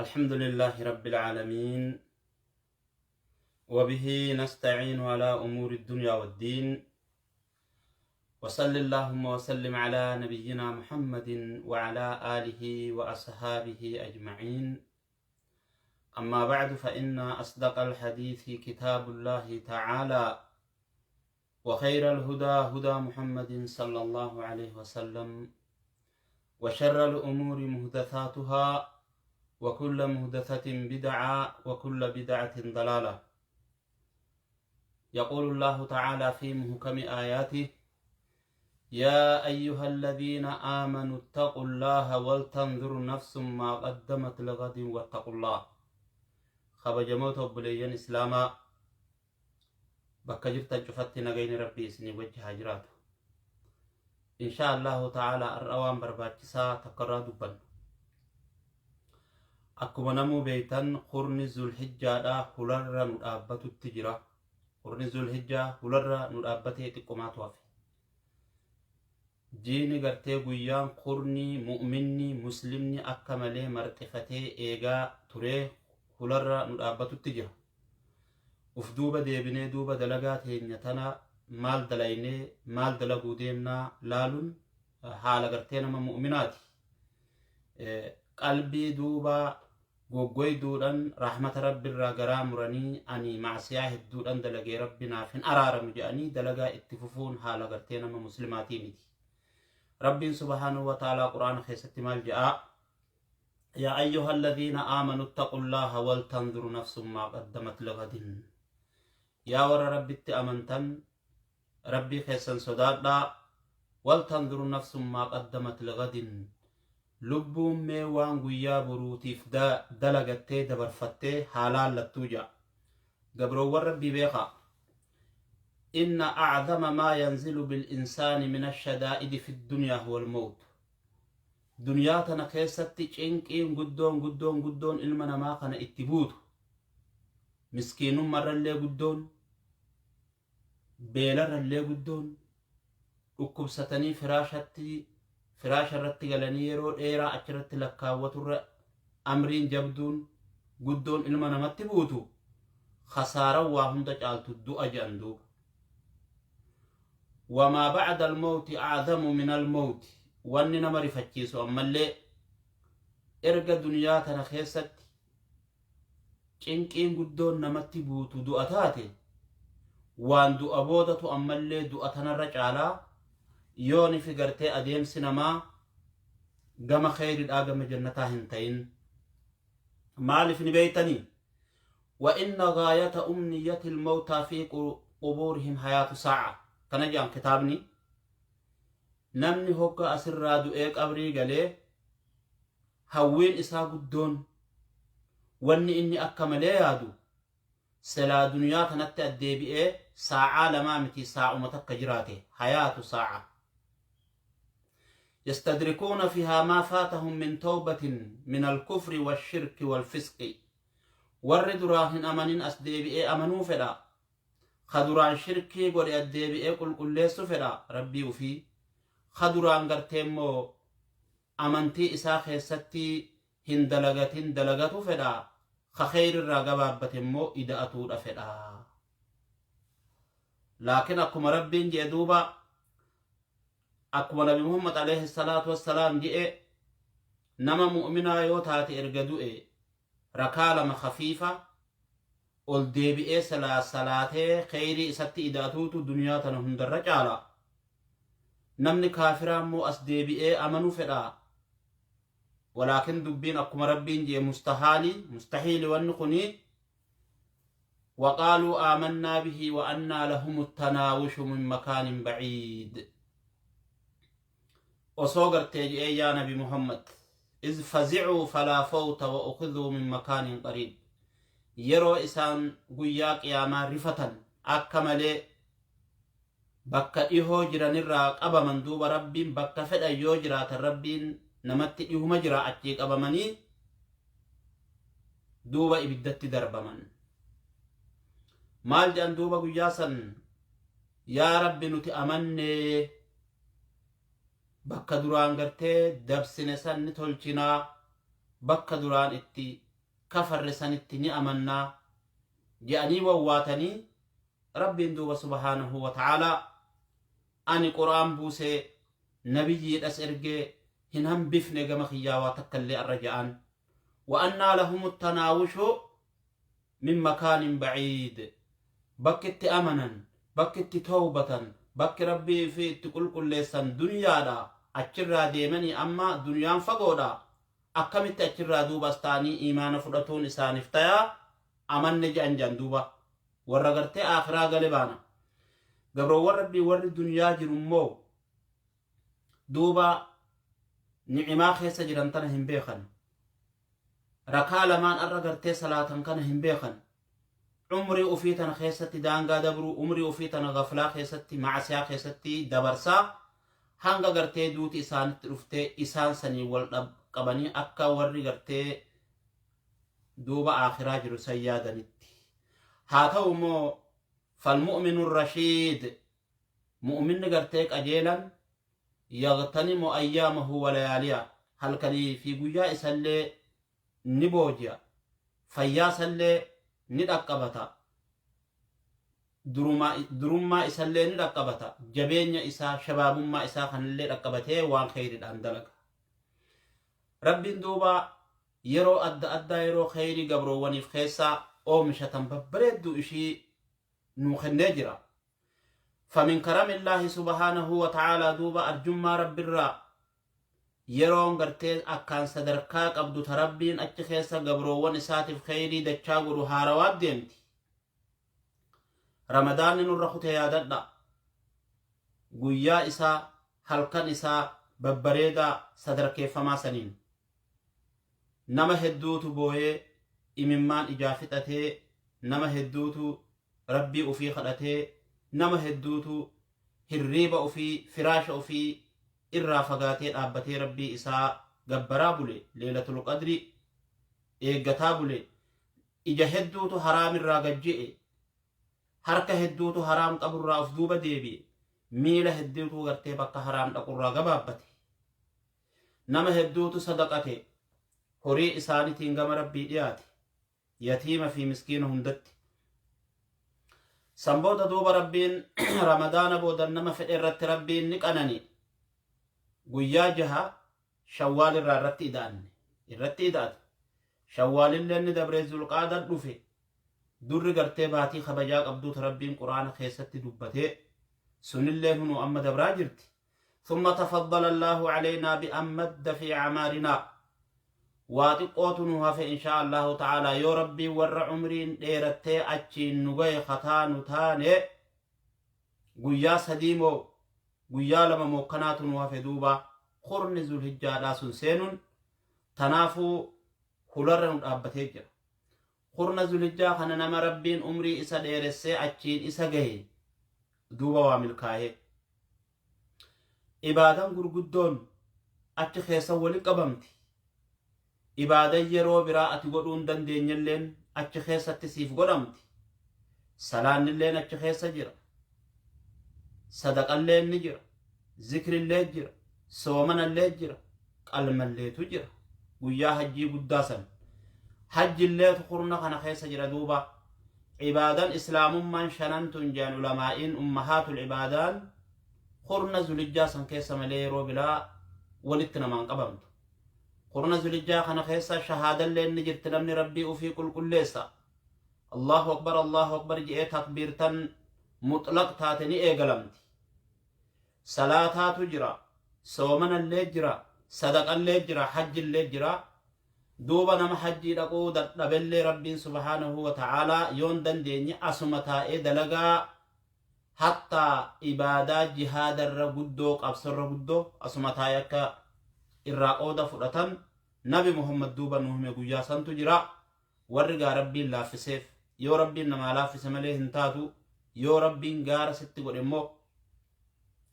الحمد لله رب العالمين، وبه نستعين على أمور الدنيا والدين، وصل اللهم وسلم على نبينا محمد وعلى آله وأصحابه أجمعين. أما بعد، فإن أصدق الحديث كتاب الله تعالى، وخير الهدى هدى محمد صلى الله عليه وسلم، وشر الأمور مهدثاتها، وكل مهدثة بدعة، وكل بدعة ضلالة. يقول الله تعالى في محكم آياته: يا أيها الذين آمنوا اتقوا الله ولتنظر نفس ما قدمت لغد واتقوا الله. Kabajamoota obboleeyyan islaamaa, bakka jirtan cufatti nagayni Rabbii isinii wajji haa jiraatu. Insha Allahu ta'ala, har'a waan barbaachisaa takka irraa dubbanna. Akkuma namuu beeytan, kurni Zulhijjaadha hularra nu dhaabbatutti jira. Kurni Zulhijjaa hularra nu dhaabbatee xiqqomaatu hafe. Jiini gartee guyyaan kurni mu'minni muslimni akka malee marxifatee eegaa turee hularra nu dhaabbatutti jira. Uf duuba deebinee duuba dalagaa teenya tana maal dalaynee, maal dalaguu deemnaa laaluun haala gartee nama mu'minaati. Qalbii duuba goggoyduudhan rahmata Rabbi irraa garaa muranii, ani macsiyaa hedduudhan dalagee, Rabbi naaf hin araaramu jedhanii dalagaa itti fufuun haala gartee nama muslimaatii miti. Rabbiin subhaanahu wa ta'aalaa Quraana keessatti maal jedhaa? يا أيها الذين آمنوا اتقوا الله ولتنظر نفس ما قدمت لغد. Yaa warra Rabbitti amantan, Rabbii keessan sodaadhaa. ولتنظر نفس ما قدمت لغد, lubbuun mee waan guyyaa boruutiif dalagattee dabarfattee haa laallattuu ja'a. Gabroowwan Rabbii, beekaa, إن أعظم ما ينزل بالإنسان من الشدائد في الدنيا هو الموت. Duniyaa tana keessatti cinqiin guddoon guddoon guddoon ilma namaa kana itti buutu, miskiinummarrallee guddoon, beelarrallee guddoon, dhukkubsatanii firaashatti firaasha irratti galanii yeroo dheeraa achirratti lakkaawwaturra amriin jabduun guddoon ilma namatti buutu, khasaaran waa hunda caaltu du'a jedhan duuba. وما بعد الموت أعظم من الموت. Wanni nama rifachiisu ammallee erga duniyaa tana keessatti cinqiin guddoon namatti buutu du'a taate, waan du'a boodatu ammallee du'a tanarra caalaa, yooni fi gartee adeemsi namaa gama kheyridhaa, gama jannataa hin ta'in. Maaliif ni beeytanii? وإن غاية أمنية الموتى في قبورهم حياة ساعة. Kana jedhan kitaabni. Namni hogga asirraa du'ee qabrii galee, hawwiin isaa guddoon, wanni inni akka malee yaadu, silaa duniyaa kanatti addeebi'ee saacaa lamaa miti, saa'uma takka jiraate, حياة ساعة يستدركون فيها ما فاتهم من توبة من الكفر والشرك والفسق. Warri duraan hin amanin as deebi'ee amanuu fedha, ka duraan shirkii godhe addeebi'ee qulqulleessu fedha Rabbii ufii, ka duraan gartee immoo amantii isaa keessatti hin dalagatin dalagatu fedha, ka kheyrirraa gabaabbate immoo ida'atuudha fedha. Laakiin akkuma Rabbiin jedhe duuba, akkuma Nabi Muhammad عليه الصلاة والسلام jedhe, nama mu'minaa yoo taate erga du'e rakaa lama khafiifa ol deebi'ee salaa salaatee kheyrii isatti ida'atuutu duniyaa tana hundarra caala. Namni kaafiraa immoo as deebi'ee amanuu fedha. Walaakin dubbiin akkuma Rabbiin jee mustahaali, mustahiili wanni kuni. وقالوا آمنا به وأنى لهم التناوش من مكان بعيد. Osoo gartee je'ee yaa Nabi Muhammad, إذ فزعوا فلا فوت وأخذوا من مكان قريب. Yeroo isaan guyyaa qiyaamaa rifatan, akka malee bakka dhihoo jiranirraa qabaman. Duuba Rabbiin bakka fedhan yoo jiraatan, Rabbiin namatti dhihuma jira. Achii qabamanii duuba ibiddatti darbaman. Maal jedhan duuba guyyaa san? Yaa Rabbi, nuti amannee, bakka duraan gartee dabsine san ni tolchinaa, bakka duraan itti Kafarre sanitti ni amannaa je'anii wawwaatanii. Rabbiin duuba subhaanahu wa ta'aalaa ani Qur'aan buusee nabiyyiidhas ergee hin hambifne gama kiyyaa waa takka illee arra je'an. Wa annaa lahumu tanaawushu min makaanin baciid. Bakki itti amanan, bakki itti tawbatan, bakki Rabbii fi itti qulqulleessan dunyaadha. Achirraa deemanii amma duniyaan fagoodha. Akkamitti achirraa duuba as ta'anii iimaana fudhatuun isaaniif tayaa? Amanne je'an je'an duuba. Warra gartee aakhiraa gale baana. Gabroowwan Rabbii warri duniyaa jiru immoo duuba ni'imaa keessa jiran tana hin beekan. Rakaa lamaan arra gartee salaatan kana hin beekan. Umrii ofii tana keessatti daangaa dabruu, umrii ofii tana gaflaa keessatti, macasiyaa keessatti dabarsaa hanga gartee duuti isaanitti dhuftee isaan sanii wal qabanii akka warri gartee duuba aakhiraa jiru san yaadanitti. Haa ta'u immoo falmu'minu rashiid, mu'minni gartee qajeelan, yagtanimu ayyaamahu walayaaliya, halkanii fi guyyaa isallee ni booji'a, fayyaa isallee ni dhaqqabata, durummaa isallee ni dhaqqabata, jabeenya isaa, shabaabummaa isaa kanallee dhaqqabatee waan kheyriidhaan dalaga. Rabbiin duuba yeroo adda addaa yeroo kheyrii gabroowwaniif keessaa oomishatan babbareedduu ishii nuu kennee jira. Famin karamillaahi subhaanahu wa ta'aalaa, duuba arjummaa Rabbirraa yeroon gartee akkaan sadarkaa qabdu ta Rabbiin achi keessa gabroowwan isaatiif kheyrii dachaa godhu haarawaat deemti. Ramadaanni nurra kute yaadadha. Guyyaa isaa, halkan isaa babbareedaa sadarkeeffamaa saniin. Nama hedduutu booyee imimmaan ijaa fixatee, nama hedduutu Rabbii ufii kadhatee, nama hedduutu hirriiba ufii, firaasha ufii irraa fagaatee dhaabbatee Rabbii isaa gabbaraa bule, leelatul qadri eeggataa bule, ija hedduutu haraamirraa gad je'e, harka hedduutu haraam qaburraa of duuba deebi'e, miila hedduutu gartee bakka haraam dhaqurraa gabaabbate. Nama hedduutu sadaqate, horii isaanitiin gama Rabbii dhiyaate, yatiima fi miskiina hundatti. San booda duuba Rabbiin Ramadaana booda nama fedhe irratti Rabbiin ni qanani. Guyyaa jaha Shawwaal irraa irratti ida'anne. Irratti ida'ate. Shawwaalillee ni dabree Zulqaadan dhufe. Durri gartee baatii kabajaa qabduuta Rabbiin Quraana keessatti dubbatee sunillee hunuu amma dabraa jirti. Thumma tafaddala Allaahu aleynaa bi an madda fi acmaarinaa. Waa xiqqootu nu hafe, inshaa Allaahu ta'aalaa, yoo Rabbiin warra umriin dheerattee achiin nu gahe kataanu taane, guyyaa 3 moo guyyaa 2 moo kanaatu nu hafe duuba kurni Zulhijjaadhaa sun seenuun. Tanaafuu hularra nu dhaabbatee jira. Kurna Zulhijjaa kana nama Rabbiin umrii isa dheeressee achiin isa gahe duuba waa milkaa'ee. Ibaadan gurguddoon achi keessa wali qabamti. Ibaadan yeroo biraa ati godhuu hin dandeenyelleen achi keessatti siif godhamti. Salaannilleen achi keessa jira. Sadaqalleen ni jira. Zikrillee jira. Soomanallee jira. Qalmalleetu jira. Guyyaa hajjii guddaa san. Hajjilleetu kurna kana keessa jira duuba. Ibaadan Islaamummaan shanan tun jedhan ulamaa'iin, ummahaatul ibaadaan kurna Zulijjaa san keessa malee yeroo biraa walitti namaan qabamtu. Kurna Zulijjaa kana keessa shahaadalleen ni jirti, namni Rabbii ufii qulqulleessa. Allahu akbar, Allahu akbar je'ee takbiirtan muxlaq taate ni eegalamti. Salaataatu jira, soomanallee jira, sadaqallee jira, hajjillee jira. Duuba nama hajjii dhaquu dadhabellee Rabbiin subhaanahu wa ta'aalaa yoon dandeenye asuma taa'ee dalagaa hattaa ibaadaa jihaadarra guddoo, qabsorra guddoo asuma taa'ee akka irraa qooda fudhatan Nabi Muhammad duuba nu hime. Guyyaa santu jira. Warri gaa Rabbiin laaffiseef, yoo Rabbiin namaa laaffise malee hin taatu. Yoo Rabbiin gaara sitti godhe immoo,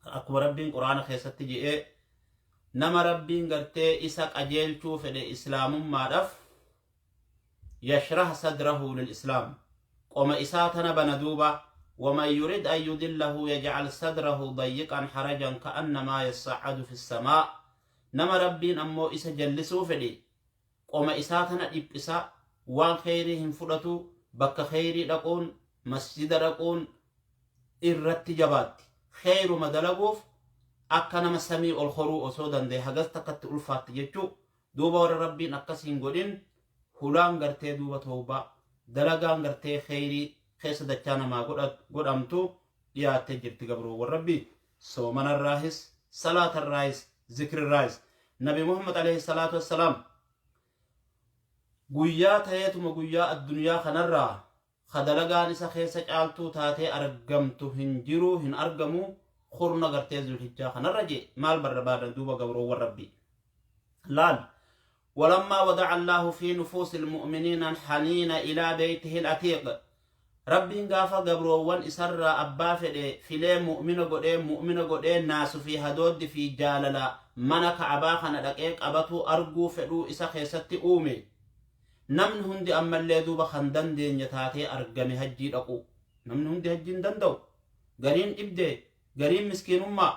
akkuma Rabbiin Quraana keessatti je'ee, nama Rabbiin gartee isa qajeelchuu fedhe Islaamummaadhaaf, yashrah sadrahu lil Islaam, qoma isaa tana bana duuba. Waman yurid an yudillahu yaj'al sadrahu dayyiqan harajan ka'annamaa yassa'adu fi samaa. Nama Rabbiin ammoo isa jallisuu fedhe qoma isaa tana dhiphisa. Waan kheyrii hin fudhatu. Bakka kheyrii dhaquun, masjida dhaquun irratti jabaatti. Kheyruma dalaguuf akka nama samii ol koruu osoo danda'e hagas takkatti ulfaatti jechuu. Duuba warra Rabbiin akkas hin godhin, hulaan gartee duuba towbaa, dalagaan gartee kheyrii keessa dachaa namaa godhamtu dhiyaattee jirti, gabroowwan Rabbii. Soomanarraahis, salaatarraahis, zikrirraahis. Nabi Muhammad alayhi salaatu wassalaam guyyaa ta'eetuma guyyaa addunyaa kanarraa ka dalagaan isa keessa caaltuu taatee argamtu hin jiru, hin argamu, kurna gartee Zulhijjaa kanarra jee. Maal barbaadan duuba, gabroowwan Rabbii? Laal, ولما وضع الله في نفوس المؤمنين الحنين إلى بيته العتيق، Rabbiin gaafa gabroowwan isarraa abbaa fedhe filee mu'mina godhee, mu'mina godhee, naasu fi hadooddi fi jaalala mana Ka'abaa kana dhaqee qabatu arguu fedhuu isa keessatti uume. Namni hundi ammallee duuba kan dandeenye taatee argame hajjii dhaqu. Namni hundi hajjii hin danda'u. Gariin dhibdee, gariin miskiinummaa.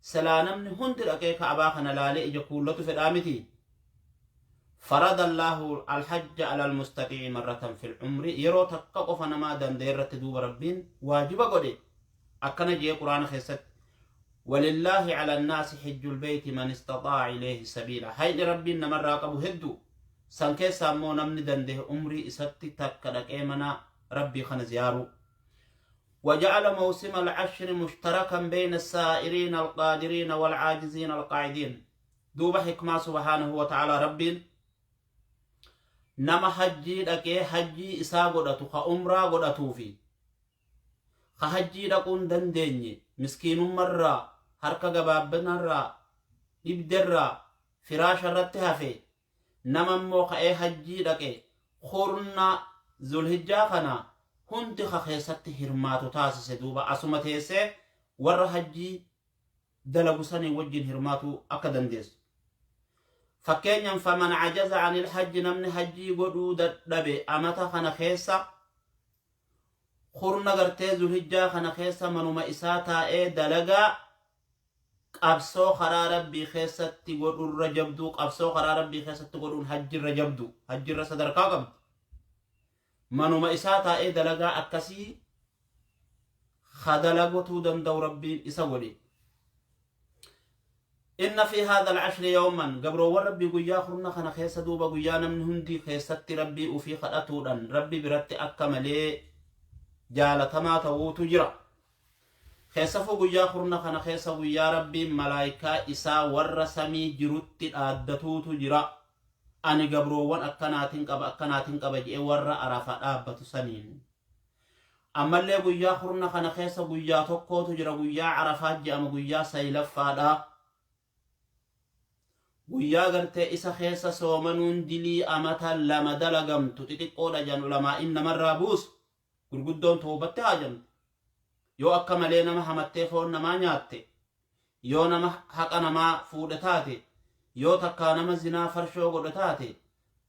Silaa namni hundi dhaqee Ka'abaa kana laalee ija kuullatu fedhaa miti. فرض الله الحج على المستطيع مرة في العمر. Yeroo takka qofa namaa danda'e irratti duuba Rabbiin waajiba godhe. Akkana jee Quraana keessatti: ولله على الناس حج البيت من استطاع إليه سبيلا. Hayni Rabbiin namarraa qabu hedduu. San keessa ammoo namni danda'e umrii isatti takka dhaqee mana Rabbii kana ziyaaruu. وجعل موسم العشر مشتركا بين السائرين القادرين والعاجزين القاعدين. دوب حكمة سبحانه وتعالى، ربين nama hajjii dhaqee hajjii isaa godhatu, ka umraa godhatuu fi ka hajjii dhaquun dandeenye, miskiinummarraa, harka gabaabbinarraa, dhibderraa firaasha irratti hafe, nama immoo ka'ee hajjii dhaqe, kurna Zulhijjaa kana hundi ka keessatti hirmaatu taasise. Duuba asuma teessee warra hajjii dalagu sanii wajjin hirmaatu akka dandeessu. Fakkeenyan, فمن عجز عن الحج، namni hajjii godhuu dadhabe amata kana keessa, kurna gartee Zulhijjaa kana keessa manuma isaa taa'ee dalagaa qabsoo karaa Rabbii keessatti godhurra jabduu, qabsoo karaa Rabbii keessatti godhuun hajjirra jabdu, hajjirra sadarkaa qabdi, manuma isaa taa'ee dalagaa akkasii kadalagotuu danda'u Rabbiin isa godhe. إن في هذا العشر يوما، gabroowwan Rabbii, guyyaa kurna kana keessa duuba guyyaa namni hundi keessatti Rabbii ufii kadhatuudhaan Rabbi biratti akka malee jaalatamaa ta'uutu jira. Keessafuu guyyaa kurna kana keessa guyyaa Rabbiin malaayikaa isaa warra samii jirutti dhaaddatuutu jira. Ani gabroowwan akkanaatiin qaba, akkanaatiin qaba jedhee warra Arafa dhaabbatu saniin. Ammallee guyyaa kurna kana keessa guyyaa tokkootu jira, guyyaa Arafaa jedhama, guyyaa saylaffaadha. Guyyaa gartee isa keessa soomanuun dilii amata 2 dalagamtu xixiqqoodha jedhan ulamaa'in namarraa buusu. Gurguddoon toobatti haajamte. Yoo akka malee nama hamattee foon namaa nyaatte, yoo nama haqa namaa fuudhe taate, yoo takkaa nama zinaa farshoo godhe taate,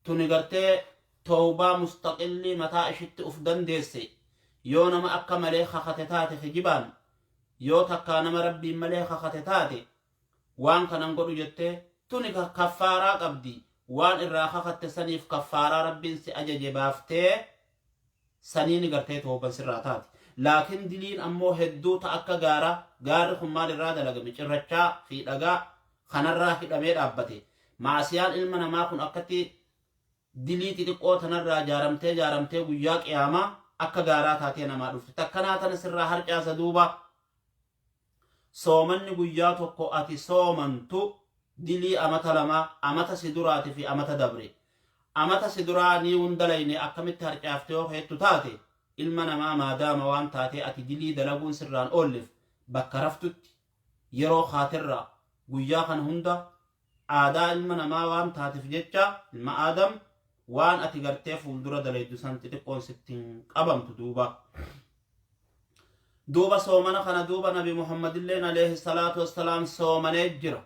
tuni gartee toobaa mustaqillii mataa ishitti uf dandeesse. Yoo nama akka malee kakate taate kijibaan, yoo takkaa nama Rabbiin malee kakate taate, waan kanan godhu jettee, tuni kaffaaraa qabdi. Waan irraa kakatte saniif kaffaaraa Rabbiin si ajaje baaftee saniini gartee tooban sirraa taate. Laakiin diliin ammoo hedduu ta akka gaara, gaarri kun maal irraa dalagame? Cirrachaa fi dhagaa kanarraa hidhamee dhaabbate. Maasiyaan ilma namaa kun akkatti dilii xixiqqoo tanarraa jaaramtee jaaramtee guyyaa qiyaamaa akka gaaraa taatee namaa dhufte. Takkanaa tana sirraa harcaasa. Duuba soomanni guyyaa tokko ati soomantu dilii amata 2, amata si duraati fi amata dabre, amata si duraa ni hundalayne akkamitti harcaafte yoo heettu taate, ilma namaa maadaama waan taatee ati dilii dalaguun sirraan oollef, bakka raftutti, yeroo kaatirraa, guyyaa kana hunda aadaa ilma namaa waan taateef jecha, ilma Aadam waan ati gartee fuuldura dalaydu san xixiqqoon sitti hin qabamtu. Duuba soomana kana duuba Nabi Muhammadilleen عليه الصلاة والسلام soomanee jira.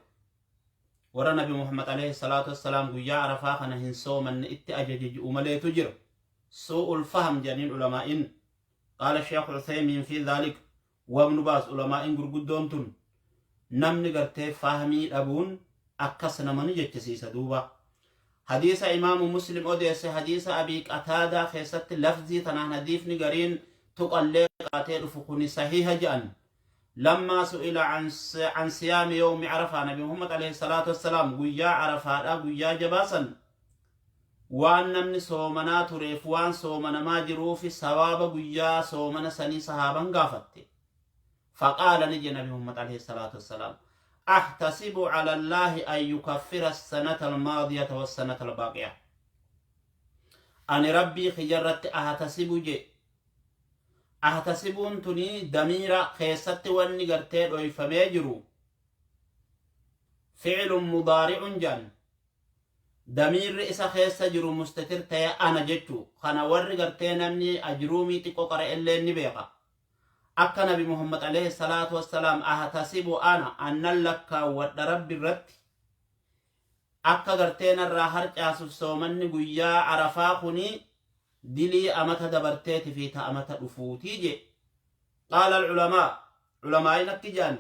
Warra Nabi Muhammad عليه الصلاة والسلام guyyaa Arafaa kana hin soomanne itti ajaje ji'u maleetu jira. سوء الفهم jedhaniin ulamaa'in. قال الشيخ عثيمين في ذلك وابن باز. Ulamaa'in gurguddoon tun namni gartee fahmii dhabuun akkas nama ni jechisiisa. Duuba Hadiisa Imaamu Muslim odeesse, hadiisa Abii Qataadaa keessatti lafzii tanaan hadiifni gariin tuqallee qaatee dhufu kuni sahiha je'an. Lammaa su'ila an siyaami yawmi Arafaa, Nabi Muhammad alayhi salaatu wassalaam guyyaa Arafaadhaa, guyyaa jabaa san, waan namni soomanaa tureef waan soomanamaa jiruufi sawaaba guyyaa soomana sanii sahaaban gaafatte. Faqaala, ni jedhe Nabi Muhammad alayhi salaatu wassalaam, ahtasibu ala Allaahi an yukaffira as-sanata al-maadiyata was-sanata al-baaqiya. Ani Rabbii kiyya irratti ahtasibu je. Ahtasibuun tuni damiira keessatti wanni gartee dhoyfamee jiru fi'ilun mudaari'un jedhan. Damiirri isa keessa jiru mustatir ta'e ana jechuu. Kana warri gartee namni ajruumii xiqqoo qara'ellee ni beeka. Akka Nabi Muhammad alayhi salaatu wassalaam ahtasibu ana annan lakkaawwadha Rabbi irratti akka gartee narraa harcaasuuf soomanni guyyaa Arafaa kuni dilii amata dabarteeti fi ta amata dhufuutii je. Qaala alculamaa, culamaa'iin akki jedhan,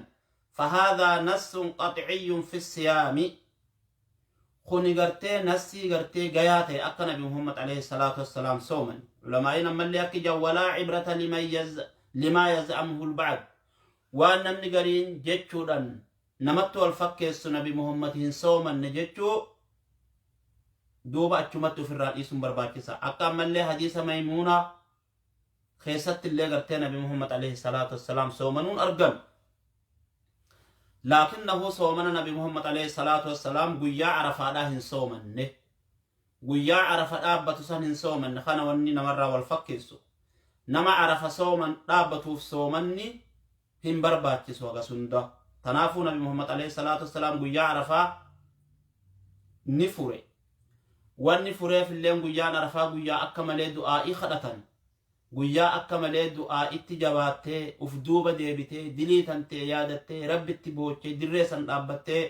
fahaadhaa nassun qaxciyyun fi siyaami, kuni gartee nassii gartee gayaa ta'e akka Nabi Muhammad alayhi salaatu wassalaam sooman. Culamaa'iin ammallee akki jedhan, walaa cibrata limaa yaz'amuhu lbacd, waan namni gariin jechuudhan namatti wal fakkeessu Nabi Muhammad hin soomanne jechuu duuba achumatti ofirraa dhiisuun barbaachisa. Akka ammallee hadiisa Maymuunaa keessatti illee gartee Nabi Muhammad alayhi salaatu wassalaam soomanuun argan. Laakinnahu soomana Nabi Muhammad alayhi salaatu wassalaam guyyaa Arafaadhaa hin soomanne. Guyyaa Arafa dhaabbatu san hin soomanne. Kana wanni namarraa wal fakkeessu. Nama Arafa sooman dhaabbatuuf soomanni hin barbaachisu hagas hunda. Tanaafuu Nabi Muhammad alayhi salaatu wassalaam guyyaa Arafaa ni fure. Wanni fureef illeen guyyaan Arafaa guyyaa akka malee du'aa'ii kadhatan. Guyyaa akka malee du'aa'itti jabaattee, uf duuba deebitee, dilii tantee yaadattee, Rabbitti boochee, dirree san dhaabbattee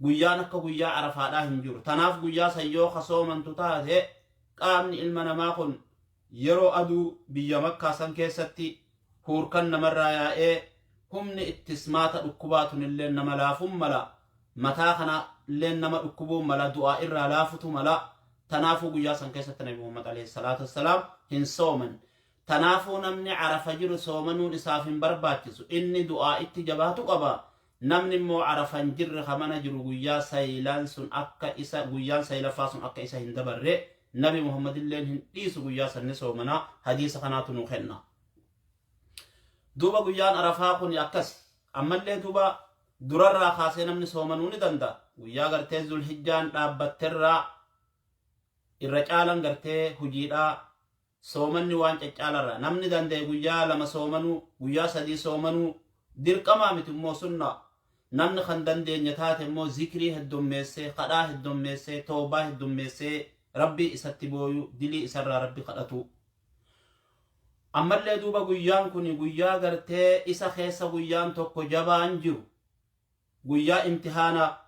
guyyaan akka guyyaa Arafaadhaa hin jiru. Tanaaf guyyaa san yoo ka soomantu taate, qaamni ilma namaa kun yeroo aduu biyya Makkaa san keessatti huurkan namarraa yaa'ee humni ittismaata dhukkubaa tunilleen nama laafuun mala, mataa kana illeen nama dhukkubuun mala, du'aa irraa laafutu mala. Tanaafuu guyyaa san keessatti Nabi Muhammad alayhi salaatu wassalaam hin sooman. Tanaafuu namni Arafa jiru soomanuun isaaf hin barbaachisu. Inni du'aa itti jabaatu qaba. Namni immoo Arafa hin jirre, ka mana jiru, guyyaa saylaan sun akka isa guyyaan saylaffaa sun akka isa hin dabarre Nabi Muhammad illeen hin dhiisu, guyyaa san ni soomana. Hadiisa kanaatu nu kenna. Duuba guyyaan Arafaa kun akkas. Ammallee duuba durarraa kaasee namni soomanuu ni danda'a. Guyyaa gartee Zulhijjaan dhaabbatterraa irra caalan gartee hujiidhaa soomanni waan caccaalarra. Namni danda'e guyyaa 2 soomanuu, guyyaa 3 soomanuu dirqamaa miti immoo sunnaa. Namni kan dandeenye taate immoo zikrii heddummeessee, kadhaa heddummeessee, toobaa heddummeessee, Rabbii isatti booyu, dilii isarraa Rabbi kadhatu. Ammallee duuba guyyaan kun guyyaa gartee isa keessa guyyaan tokko jabaan jiru, guyyaa imtihaanaa,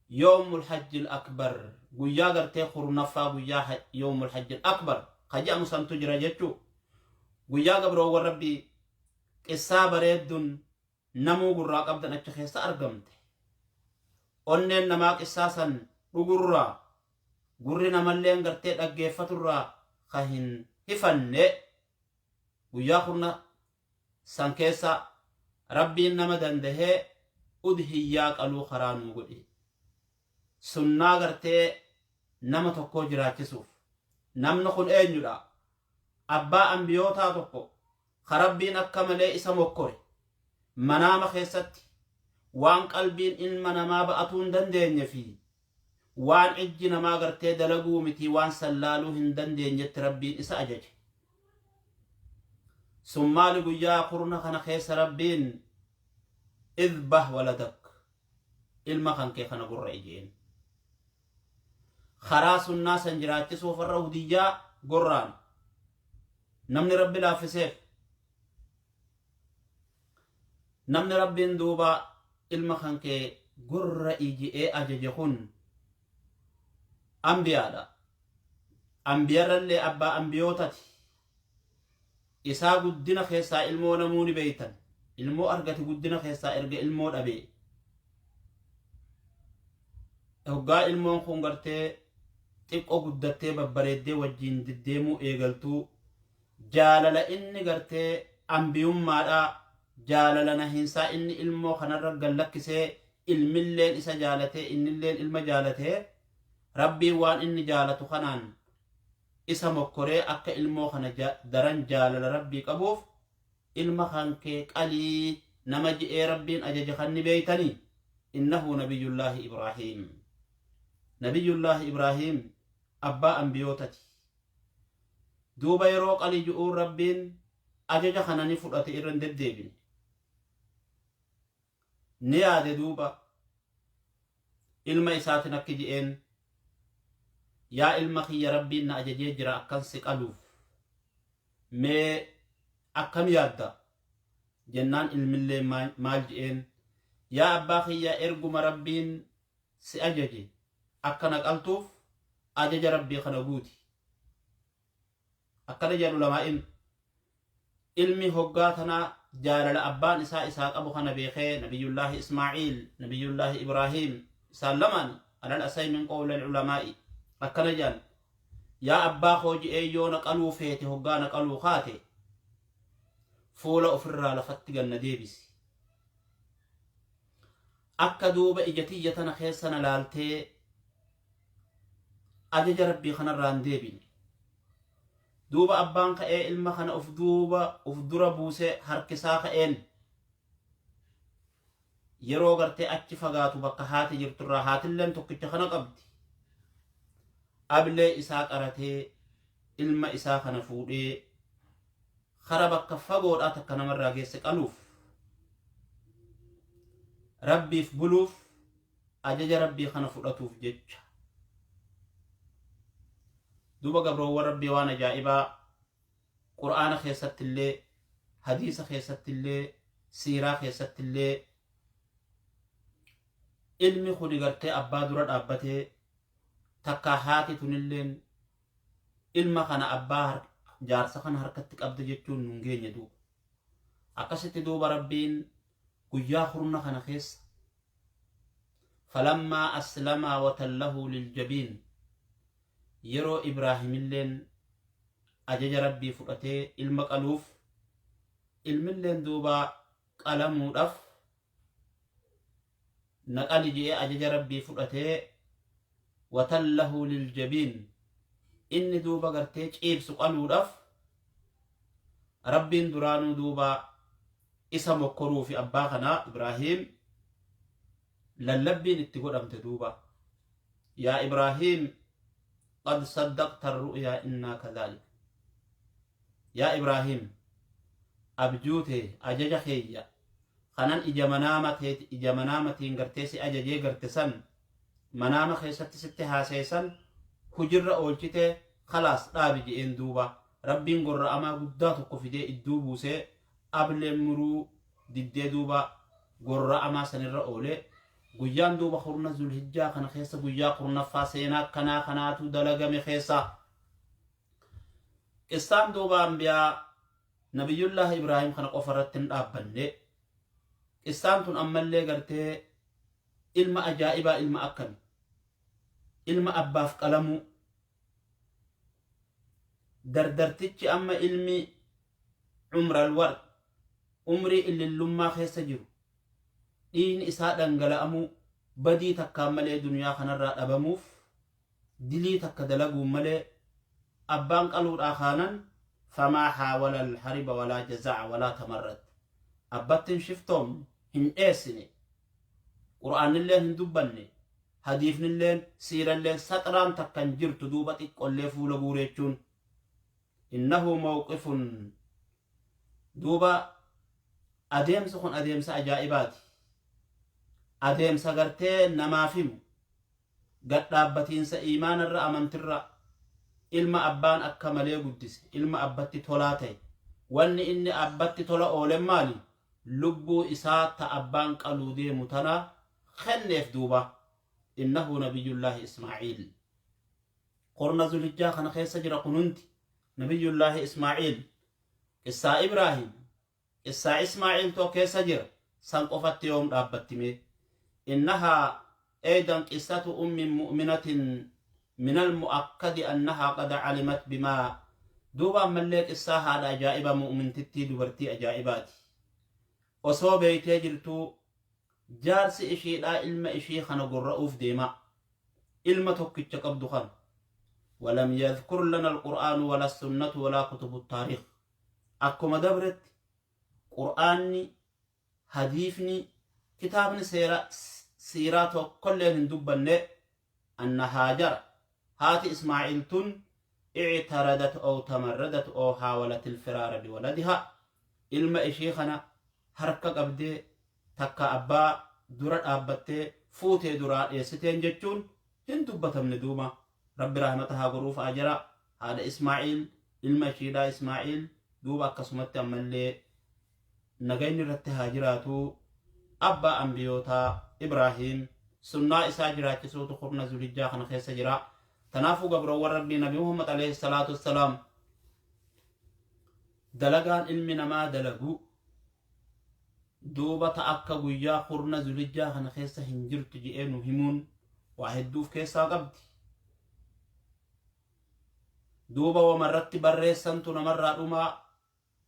yawmul hajjil akbar, guyyaa gartee kurnaffaa, guyyaa yawmul hajjil akbar ka jedhamu santu jira jechuu. Guyyaa gabroowwan Rabbii qissaa bareeddun namuu gurraa qabdan achi keessa argamte. Onneen namaa qissaa san dhugurraa, gurri namalleen gartee dhaggeeffaturraa ka hin hifanne. Guyyaa kurna san keessa Rabbiin nama dandahee udhiyyaa qaluu karaa nuu godhe, sunnaa gartee nama tokkoo jiraachisuuf. Namni kun eenyudha? Abbaa ambiyootaa tokko ka Rabbiin akka malee isa mokkore, manaama keessatti waan qalbiin ilma namaa ba'atuu hin dandeenye fi waan ijji namaa gartee dalaguu mitii waan sallaaluu hin dandeenyetti Rabbiin isa ajaje. Sun maali? Guyyaa kurna kana keessa Rabbiin idbah waladak, ilma kan kee kana gurra'i jeen. Karaa sunnaa san jiraachisuuf warra hudiyyaa gorraan namni Rabbi laaffiseef. Namni Rabbiin duuba ilma kan kee gorra'i je'ee ajaje kun ambiyaadha. Ambiyarrallee abbaa ambiyootati. Isaa guddina keessaa ilmoo namuu ni beeytan. Ilmoo argate guddina keessaa erga ilmoo dhabee. Hoggaa ilmoon kun gartee xiqqoo guddattee babbareeddee wajjiin deddeemuu eegaltuu, jaalala inni gartee ambiyummaadhaa, jaalala nahiinsaa inni ilmoo kanarra gallakkisee, ilmilleen isa jaalatee, innilleen ilma jaalatee, Rabbiin waan inni jaalatu kanaan isa mokkoree akka ilmoo kana daran jaalala Rabbii qabuuf, ilma kankee qalii nama je'ee Rabbiin ajaje kan ni beeytanii. Innahu Nabiyyullaahi Ibraahiim. Nabiyyullaahi Ibraahiim abbaa ambiyootati. Duuba yeroo qali ju'uun Rabbiin ajaja kana ni fudhate, irra hin deddeebine. Ni yaade. Duuba ilma isaatin akki je'een: "Yaa ilma kiyya, Rabbiin na ajajee jira akkan si qaluuf, mee akkam yaadda?" Jennaan ilmillee maal je'een? "Yaa abbaa kiyya, erguma Rabbiin si ajaje akka na qaltuuf, ajaja Rabbii kana guuti." Akkana jedhu lamaa'in. Ilmi hoggaa tanaa jaalala abbaan isaa isaa qabu kana beekee, Nabiyyullaahi Ismaaciil, Nabiyyullaahi Ibraahiim, isaan lamaan alal asay min qawla ulamaa'i akkana jedhan: "Yaa abbaa koo," je'ee, "yoo na qaluu feete, hoggaa na qaluu kaate, fuula ofirraa lafatti ganna deebisi, akka duuba ija tiyya tana keessa na laaltee ajaja Rabbii kanarraa hin deebine." Duuba abbaan ka'ee ilma kana uf duuba uf dura buusee harkisaa ka'een. Yeroo gartee achi fagaatu, bakka haati jirturraa, haatilleen tokkicha kana qabdi, ablee isaa qaratee ilma isaa kana fuudhee kara bakka fagoodhaa takka namarraa geesse qaluuf. Rabbiif buluuf, ajaja Rabbii kana fudhatuuf jecha. Duuba gabroowwan Rabbii, waan ajaa'ibaa Qur'aana keessatti illee, hadiisa keessatti illee, siiraa keessatti illee, ilmi kuni gartee abbaa dura dhaabbatee takkaa haati tunilleen ilma kana abbaa jaarsa kana harkatti qabda jechuun nun geenye. Duuba akkasitti, duuba Rabbiin guyyaa kurna kana keessa falammaa aslamaa watallahu liljabiin, yeroo Ibraahimilleen ajaja Rabbii fudhatee ilma qaluuf, ilmilleen duuba qalamuudhaaf naqali je'ee ajaja Rabbii fudhatee, watallahu liljabiin, inni duuba gartee ciibsu qaluudhaaf, Rabbiin duraanuu duuba isa mokkoruu fi abbaa kanaa Ibraahim lallabbiin itti godhamte. Duuba "Yaa Ibraahim, qad saddaqta arru'yaa, innaa kadhalik." Yaa Ibraahim, abjuute ajaja keeyya kanan ija manaama teeti, ija manaamatiin gartee si ajajee garte san, manaama keessatti sitti haaseessan hujirra oolchite, khalaas dhaabi je'een. Duuba Rabbiin gorra'amaa guddaa tokko fidee idduu buusee, ableen muruu diddee, duuba gorra'amaa sanirra oolee. Guyyaan duuba kurna Zulhijjaa kana keessa, guyyaa 10ffaa, seenaa akkanaa kanaatu dalagame keessa. Qissaan duuba ambiyaa Nabiyyullaah Ibraahim kana qofa irratti hin dhaabbanne. Qissaan tun ammallee gartee ilma ajaa'ibaa, ilma akkami, ilma abbaaf qalamuu dardartichi, amma ilmi umral ward, umrii illillummaa keessa jiru, dhiigni isaa dhangala'amuu, badii takkaan malee duniyaa kanarraa dhabamuuf, dilii takka dalaguun malee abbaan qaluudhaa kaanan, famaa haawala alhariba walaa jaza'a walaa tamarrad, abbattin shiftoomne, hin dheessine. Qur'aannilleen hin dubbanne, hadiifnilleen siiralleen saxraan takka hin jirtu. Duuba xiqqollee fuula guureechuun innahu mawqifun. Duuba adeemsi kun adeemsa ajaa'ibaati, adeemsa gartee namaaf himu gadhaabbatiinsa iimaanarra, amantirra. Ilma abbaan akka malee guddise, ilma abbatti tolaa ta'e, wanni inni abbatti tola oolen maali? Lubbuu isaa ta abbaan qaluu deemu tana kenneef. Duuba innahu Nabiyyullaahi Ismaaciil korna Zulhijjaa kana keessa jira. Kun hundi Nabiyyullaahi Ismaaciil, qissaa Ibraahim, qissaa Ismaaciil too keessa jira. San qofatti yoom dhaabbattime? Innahaa Eedan qissatu ummin mu'minatin min almu'akkadi annahaa qad calimat bimaa. Duuba ammallee qissaa haadha ajaa'iba mu'mintittii dubartii ajaa'ibaati. Osoo beeytee jirtuu jaarsi ishiidhaa ilma ishii kana gorra'uuf deema. Ilma tokkicha qabdu kana. Walam yadhkur lana alqur'aanu wala sunnatu walaa kutubu taariikh. Akkuma dabretti Qur'aanni, hadiifni, kitaabni seera siiraa tokkolleen hin dubbanne anna Haajara haati Ismaa'iil tun ictaradat ow tamarradat ow haawalat ilfiraara biwaladiha, ilma ishii kana harka qabdee takka abbaa dura dhaabbattee fuutee duraa dheessiteen jechuun hin dubbatamne. Duuba Rabbi rahmata haa godhuuf Haajara haadha Ismaa'iil, ilma ishiidhaa Ismaa'iil. Duuba akkasumatti ammallee nagayni irratti haa jiraatu abbaa ambiyootaa Ibraahiim. Sunnaa isaa jiraachisuutu kurna Zulhijjaa kana keessa jira. Tanaafuu gabroowwan Rabbii, Nabi Muhammad alayhi salaatu wassalaam dalagaan ilmi namaa dalagu duuba ta akka guyyaa kurna Zulhijjaa kana keessa hin jirtu je'ee nu himuun waa hedduuf keessaa qabdi. Duuba wama irratti barreessantu namarraa dhumaa,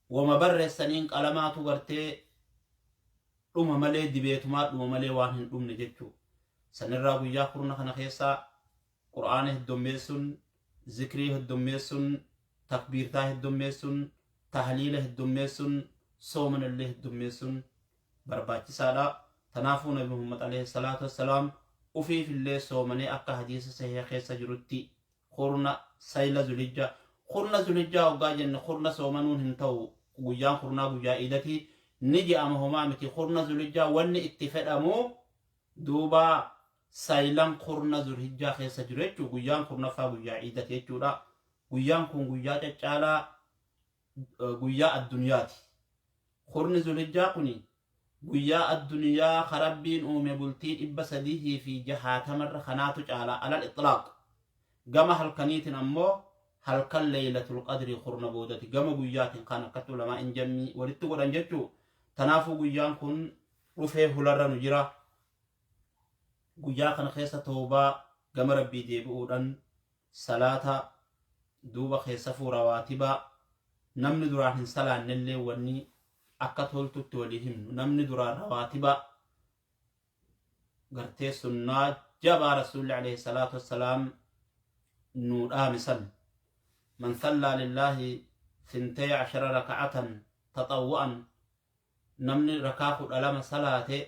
wama barreessaniin qalamaatu gartee dhuma malee, dibeetumaa dhuma malee waan hin dhumne jechuu. Sanirraa guyyaa kurna kana keessaa Qur'aana heddommeessuun, zikrii heddommeessuun, takbiirtaa heddommeessuun, tahliila heddommeessuun, soomanallee heddommeessuun barbaachisaadha. Tanaafuu Nabi Muhammad alayhi salaatu wassalaam ufiifillee soomanee akka hadiisa sahiha keessa jirutti kurna sayla Zulhijjaa. Kurna Zulhijjaa hoggaa jenne kurna soomanuun hin ta'u, guyyaan kurnaa guyyaa iidati ni je'ama, homaa miti. Kurna Zulhijjaa wanni itti fedhamu duuba saylan kurna Zulhijjaa keessa jiru jechuu, guyyaan kurnaffaa guyyaa iidati jechuudha. Guyyaan kun guyyaa caccaalaa guyyaa addunyaati. Kurni Zulhijjaa kuni guyyaa addunyaa ka Rabbiin uume bultii 360rra kanaatu caala alal itlaaq. Gama halkaniitiin ammoo halkan Leeylatul Qadrii kurna boodati, gama guyyaatiin kan akkatti ulamaa in jammii walitti godhan jechuu. Tanaafuu guyyaan kun dhufee hularra nu jira. Guyyaa kana keessa toobaa gama Rabbii deebi'uudhaan salaata, duuba keessafuu rawaatibaa namni duraan hin salaannellee, wanni akka toltutti walii himnu, namni duraan rawaatibaa gartee sunnaa jabaa Rasuulli alayhi salaatu wassalaam nuu dhaame san, man sallaa lillaahi sintee ashara raka'atan taxawwa'an, namni rakaa 12 salaate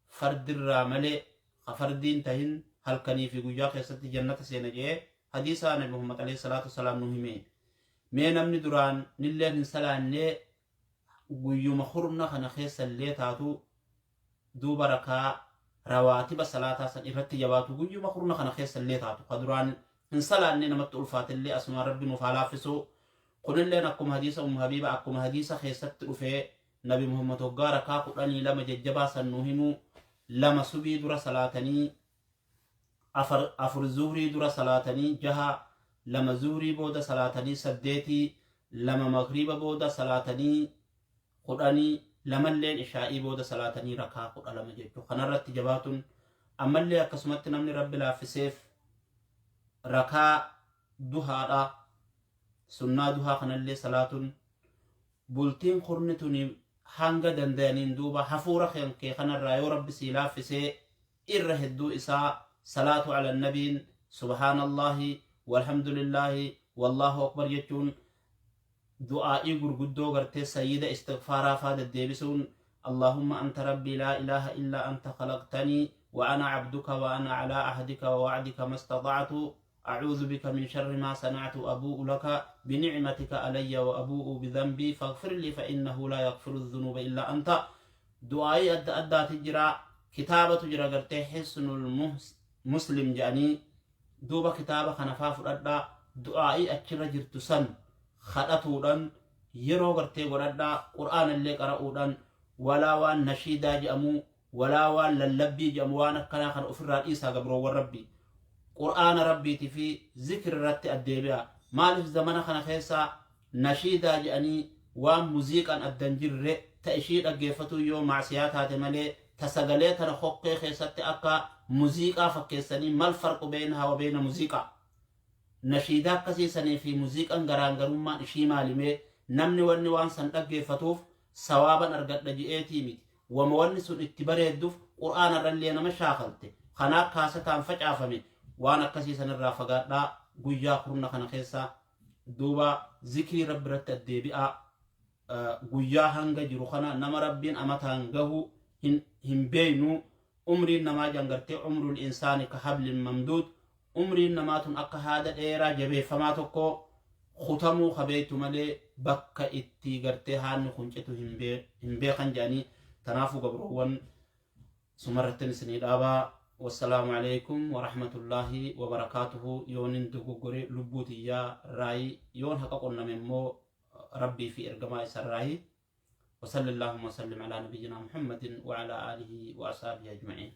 fardirraa malee, ka fardiin tahin, halkanii fi guyyaa keessatti jannata seena je'ee hadiisa Nabi Muhammad alayhi salaatu wassalaam nu hime. Mee namni duraan nilleen hin salaannee guyyuma kurna kana keessa illee taatu duuba rakaa rawaatiba salaataa san irratti jabaatu, guyyuma kurna kana keessa illee taatu, ka duraan hin salaannee namatti ulfaate illee asumaan Rabbi nuuf haa laaffisu. Kunilleen akkuma hadiisa Ummu Habiiba, akkuma hadiisa keessatti dhufee Nabi Muhammad hoggaa rakaa 12 jajjabaa san nu himu, lama subii dura salaatanii, afur zuhrii dura salaatanii, jaha, lama zuhrii booda salaatanii saddeetii, lama magriiba booda salaatanii 10, lamalleen ishaa'ii booda salaatanii rakaa 12 jechuu. Kanarratti jabaatun ammallee akkasumatti namni Rabbi laaffiseef rakaa duhaadha, sunnaa duhaa kanallee salaatun, bultiin kurni tuni hanga dandayaniin duuba hafuura kee kanarraa yoo Rabbi sii laaffisee irra hedduu isaa salaatu ala nabiin, subhaanallaahi walhamdulillaahi wallaahu akbar jechuun, du'aa'ii gurguddoo gartee sayyida istighfaaraa faa deddeebisuun, allahumma anta rabbii laa ilaaha illaa anta khalaqtanii wa ana abduka wa ana alaa ahdika wa wa'dika mastaxa'tu أعوذ بك من شر ما صنعت أبوء لك بنعمتك علي وأبوء بذنبي فاغفر لي فإنه لا يغفر الذنوب إلا أنت. دعائي أدى أدى تجرى كتابة تجرى قرتي حسن المسلم جاني، دوبا كتابة خنفا فردا دعائي أچرا جرت سن خدتودان yeroo gartee godhadhaa, Qur'aana illee qara'uudhaan. Walaa waan nashiidaa jedhamu, walaa waan lallabbii jedhamu, waan akkanaa kana ofirraa dhiisaa gabroowwan Rabbii. Qur'aana Rabbiitii fi zikri irratti addeebi'a. Maaliif zamana kana keessa nashiidaa jedhanii waan muziiqaan addan jirre ta ishii dhaggeeffatuu yoo macsiyaa taate malee, ta sagalee tana kokkee keessatti akka Muziiqaa fakkeessanii mal farqu beeyna hawa beeyna muziiqaa. Nashiidaa akkasii sanii fi muziiqan garaangarummaan ishii maalimee? Namni wanni waan san dhaggeeffatuuf sawaaban argadha je'eetii miti. Wama wanni sun itti bareedduuf Qur'aana irrallee nama shaakalte. Kanaa kaasataan facaafame. Waan akkasii sanirraa fagaadhaa. Guyyaa kurna kana keessa duuba zikrii Rabbi irratti addeebi'aa. Guyyaa hanga jiru kana nama Rabbiin amataan gahu hin beeynu. Umriin namaa jangartee umrul insaani ka hablin mamduud. Umriin namaa tun akka haada dheeraa jabeeffamaa tokko kutamuu ka beektu malee bakka itti gartee haanni kun citu hin beekan jedhanii. Tanaafuu gabroowwan, sumarrattin isinii dhaabaa. Wassalaamu alaikum warahmatullaahi wabarakaatuhu. Yoonin dogoggore lubbuu tiyyaa raayi, yoon haqa qunname immoo Rabbii fi ergamaa isa raayi. وصلى اللهم وسلم على نبينا محمد وعلى آله وأصحابه أجمعين.